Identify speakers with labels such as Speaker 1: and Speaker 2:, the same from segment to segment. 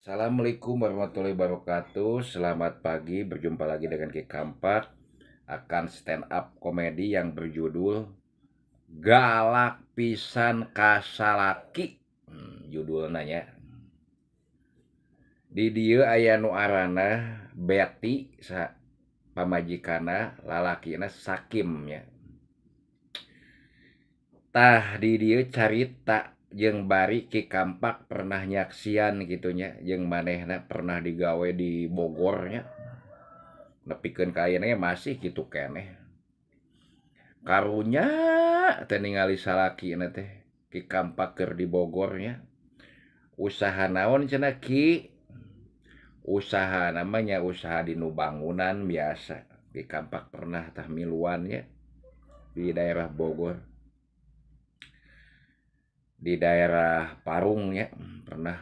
Speaker 1: Assalamualaikum warahmatullahi wabarakatuh. Selamat pagi, berjumpa lagi dengan Ki Kampak akan stand up komedi yang berjudul Galak Pisan Ka Salaki. Judulna nya. Di dieu aya nu aranna Betty sa pamajikanna lalakina Sakim nya. Tah di dieu carita jeung bari Ki Kampak pernah nyaksian kitu nya jeung manehna pernah digawe di Bogor nya. Nepikeun ka ayeuna ge masih kitu keneh. Karunya teh ningali salakina teh Ki Kampak keur di Bogor nya. Usaha naon cenah Ki? Usaha namanya usaha di nu bangunan biasa. Ki Kampak pernah tah miluan nya di daerah Bogor. Di daerah Parung nya pernah.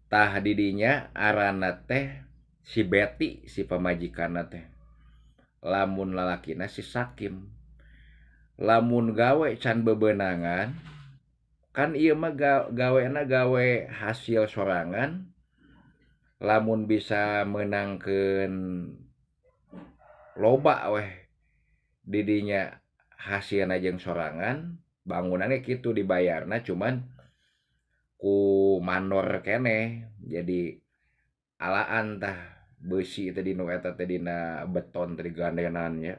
Speaker 1: Tah di dinya aranna teh si Betty si pamajikanna teh. Lamun lalakina si Sakim. Lamun gawe can bebenangan kan ieu mah gawena gawe hasil sorangan. Lamun bisa meunangkeun loba weh di dinya hasilna jeung sorangan. Bangunannya kitu dibayarna cuman ku mandor keneh jadi alaan tah beusi teh dinu eta teh dina beton teh digandenan nya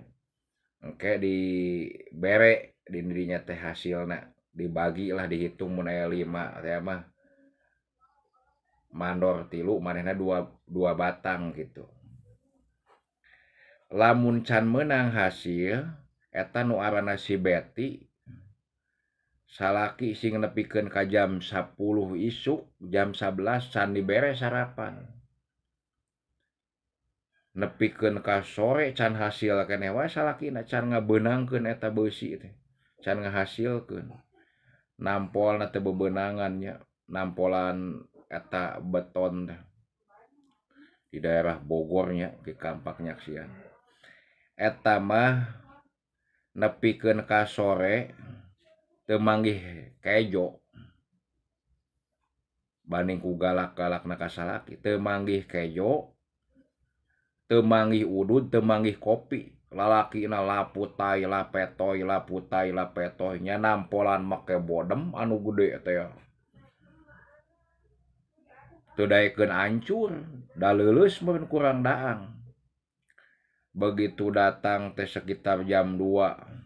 Speaker 1: engke dibere di dinya teh hasilna dibagi lah dihitung mun aya 5 teh mah mandor 3 manehna 2 batang gitu. Lamun can meunang hasil eta nu aranna si Betty salaki sing nepikeun ka jam 10 isuk, jam 11 can dibere sarapan. Nepikeun ka sore can hasil keneh wae salakina can ngabeunangkeun eta beusi teh. Can ngahasilkeun. Nampolna teh bebeunangan nya, nampolan eta beton teh. Di daerah Bogor nya Ki Kampak nyaksian. Eta mah nepikeun ka sore teu manggih kejo banding ku galak-galakna ka salaki teu manggih kejo teu manggih udud teu manggih kopi lalakina laputai lapetoy laputai lapetoy nya nampolan make bodem anu gede teh teu daekeun ancur da leuleus meureun kurang daang. Begitu datang teh sekitar jam 2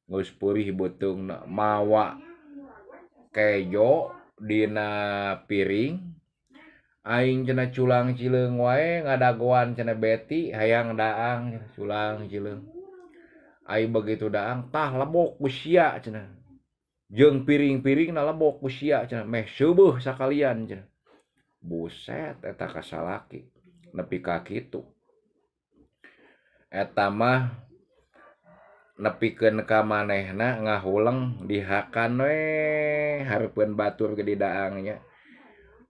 Speaker 1: geus peurih beuteungna mawa kejo dina piring aing cenah culang cileung wae ngadagoan cenah Betty hayang daang culang cileung aing begitu daang tah lebok ku sia cenah jeung piring-piringna lebok ku sia cenah meh seubeeh sakalian cenah. Buset eta ka salaki nepi ka kitu eta mah nepikeun ka manehna ngahuleng dihakan we hareupeun batur ge didaang nya.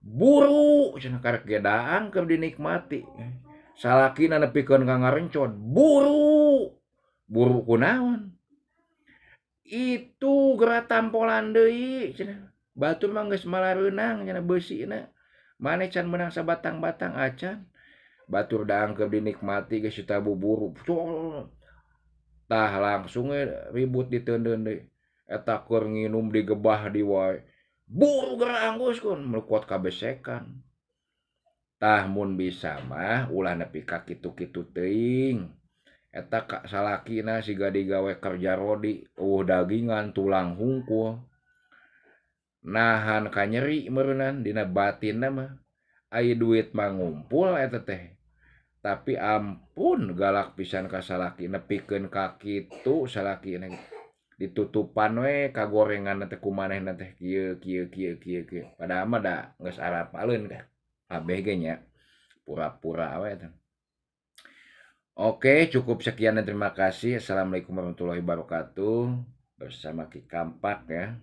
Speaker 1: Buru cenah karek ge daang keur dinikmati. Salakina nepikeun ka ngarencot, buru. Buru kunaon? Itu geura tampolan deui cenah. Batur mah geus malareunang cenah beusina. Maneh can meunang sabatang-batang acan. Batur daang keur dinikmati geus buburu. Tah langsung ribut diteundeun deui. Eta keur nginum digebah di wae. Buru geura anggus kun melukot kabesekan. Tah mun bisa mah ulah nepi ka kitu-kitu teuing. Eta ka salakina siga digawe kerja rodi, eueuh dagingan tulang hungkul. Nahan kanyeri meureunnan dina batinna mah. Ai duit mah ngumpul eta teh. Tapi ampun galak pisan ka salaki nepikeun ka kitu salakina ditutupan we ka gorenganna teh ku manehna teh kieu kieu kieu kieu kieu padahal mah da geus arapaleun ka kabeh ge nya pura-pura we teh. Oke, cukup sekian dan terima kasih. Assalamualaikum warahmatullahi wabarakatuh. Bersama Ki Kampak ya.